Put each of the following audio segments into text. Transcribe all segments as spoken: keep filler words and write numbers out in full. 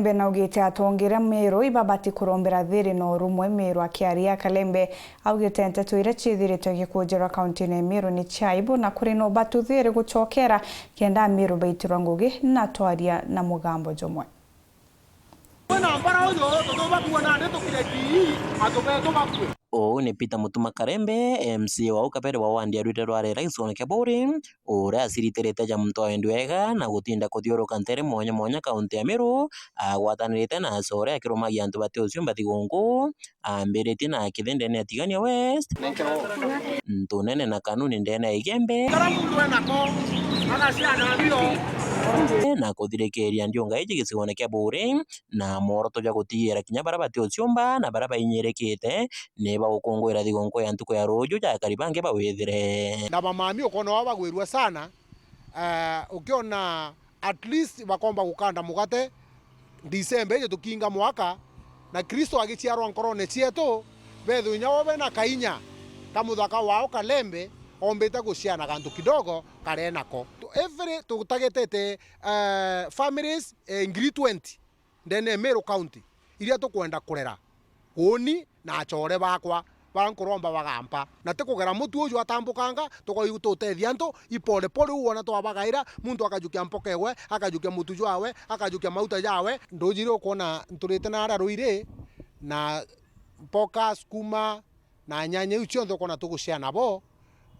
Kalembe naugite atongeria Meru ibabati kurombera thiri na urumwe. Meru akiaria, Kalembe augite nteto iria ciithiritwe gikunjirwa kaunti-ini ya Meru ni cia aibu na kuri na ubatu thiri gucokera kenda Ameru baitirwa ngugi na twaria na mugambo jumwe. Kwina mbara uyu, tuthumba kuona ndi tukire kii, antu betu bakue. Uu ni Peter Mutuma Kalembe, M C A wa au kabere wa wandi ya Rwire rwa Rera gicigoone kia Buuri, uria aciritirite ja muntu wa wendi wega na gutinda kuthiuruka ntere mwanya mwanya kaunti ya Meru, agwatanirite na acore akirumagia antu bati ucio mbathi gunku, ambiritie na akithi ndene ya Tigania West, Ntunene na Kanuni ndene ya Igembe, na kuthirikiria ndiunga iji gicigoone kia Buuri, na mworoto jwa gutigira kinya baria bati uciumba na baria bainyirikite ni bagukunguira thigunku ya ntuku ya ruuju ja akari bangi bawithire. Na bamami ukoona wa bagwirua sana, eh, ukiona at least bakomba gukanda mugate Disemba iji tukinga mwaka, na Kristo agiciarwa nkorone cietu, bethwe inya bo bena kainya ka muthaka wao Kalembe ombite guciana gantu kidogo kare nako. Every tutagetete, eh, families, eh, ngiri twenty ndene ya Meru County iria tukwenda kurera uuni na acore bakwa baria nkuromba bagampa. Na ti kugera mutu uju atambukanga, tukoigua tutethia antu ipole pole, uu wona twabagaira, muntu akajukia mpoka ewe, akajukia mutu jwawe, akajukia mauta jawe. Nduji iria ukwona nturite na aria ruiri, na mpoka, sukuma, na nyanya iu cionthe ukoona tuguciana bo,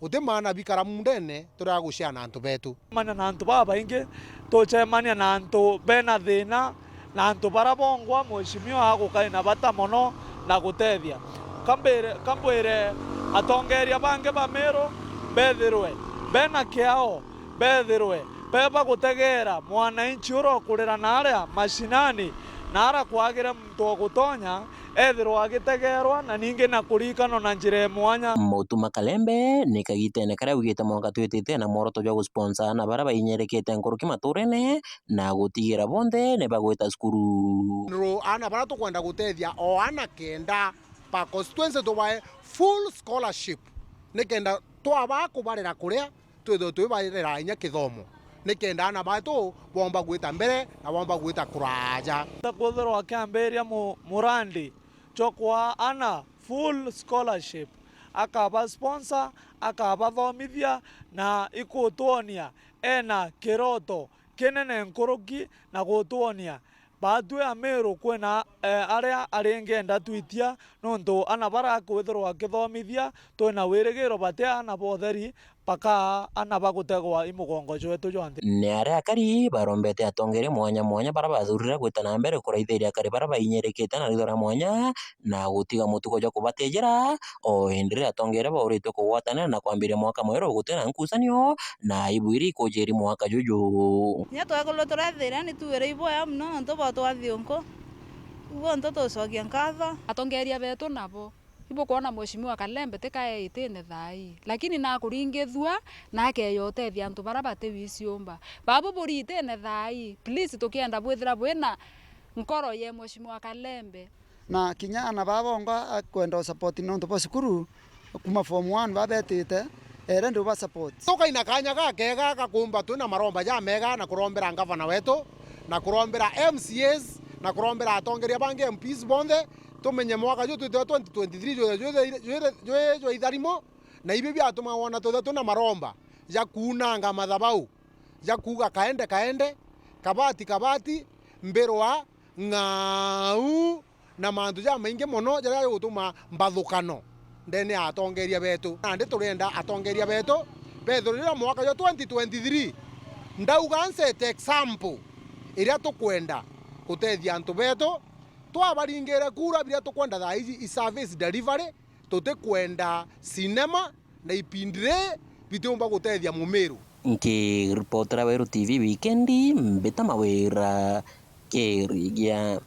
uti maana bikara mundene, turiga guciana antu betu. Manya na antu babaingi, tucemania na antu bena thina, na antu baria bongwa mheshimiwa agukaina bata mono na gutethia. Kambire, kambwire atongeria bangi ba Meru bethirwe bena kiao, bethirwe beba gutegeera mwananchi uria ukurira na aria mashinani, na aria kwagire muntu o gutonya, ethirwa agitegeerwa na ningi na kuririkanwa na njira ya mwanya. Mutuma Kalembe ni kagitene karia augite mwanka twitite na mworoto jwa gusponsor aana baria bainyerikite nkuruki maturene na gutigira bonthe ni bagwita cukuru. Nuru aana baria tukwenda gutethia o aana kenda pa constituency tubae full scholarship, ni kenda twabaa kubarera kuria twithwe twibarira inya kithomo, ni kenda aana betu boomba gwita mbere na boomba gwita kuraaja. Kwithirwa akiambiria mu-, murandi jwa kwaa aana full scholarship, akaba sponsor, akabathomithia, na ikutwonia ena kiroto kinene nkuruki na gutwonia Baatwi Ameru kwina, eh, aria aringenda twitia, nontu aana baria akwithirwa akithomithia, twina wirigiro bati aana ba utheri, bakaa aana ba gutegwa i mugongo jwetu jwa nthi. Ni aria akari barombete atongeria mwanya mwanya baria bathurire gwita na mbere kuraithiria akari baria bainyirikite na ritho ria mwanya, na gutiga mutugo jwa kubatejera, o indi riria atongeria bauritwe kugwatanira na kwambiria mwaka mweru gutina nkucanio na aibu iria ikujiri mwaka juju. Kinya twekuru turethira ni tuire iboya mono nontu bwa twathi unku. Uguo ntu tucokia nkatho. Atongeria betu nabo ibukwona Mheshimiwa Kalembe tika eitine thaai, lakini nakuringithua na akeya utethia antu baria bati wiciumba. Babu buri itine thaai, please, tukienda bwithira bwina nkoro ye Mheshimiwa Kalembe. Na kinya aana baa bongwa akwenda u support nontu bwa cukuru, kuma form one babetite, ere ndi uba support. Tukaina kanya gakega ga kumba twina maromba jamega na kurombera ngavana wetu, na kurombera M C As, na kurombera atongeria bangi M Ps bonthe, tumenye mwaka juu twithiwe twenty twenty-three jwithe jwi-, jwi-, jwi jwa itharimo, na ibi biatuma wona twithiwe twina maromba ja kuunanga mathabau, ja kuuga kaende kaende, kabati kabati, mbirwa, ng'au, na mantu jamaingi mono jaria jagutuma mbathukano ndene ya atongeria betu. Nandi turienda atongeria betu bethirwe riria mwaka jwa twenty twenty-three, ndauga nset example iria tukwenda gutethia antu betu, twabaringire kura biria tukwenda thaa iji i service delivery, tutikwenda cinema na ipindi ri bitiumba gutethia Mumiru. Nkiripotera Weru T V wikendi, mbita Mawira Kirigia.